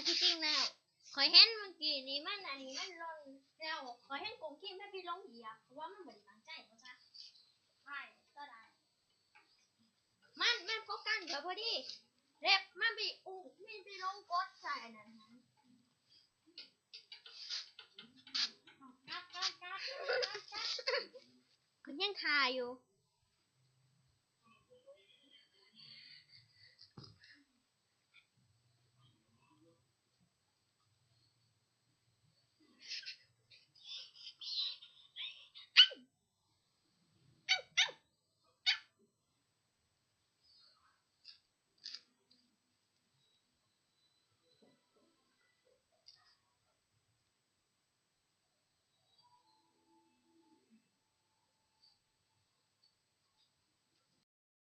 ທີ່ຈິງແລ້ວ ຂ້ອຍເຫັນມື້ກີ້ນີ້ມັນ ອັນນີ້ມັນຫຼົ່ນແລ້ວ ຂ້ອຍເຫັນກົງກີ້ແມ່ນໄປລົງຢຽບ ເພາະວ່າມັນບໍ່ໄດ້ຕັ້ງໃຈ ເພາະວ່າ ໄປ ກໍໄດ້ ມັນ ມັນໂຟກັສກໍພໍດີ ເລັບມັນໄປອຸ ມັນໄປລົງກົດໃສ່ອັນນັ້ນ ມັນຍັງຖ່າຍຢູ່.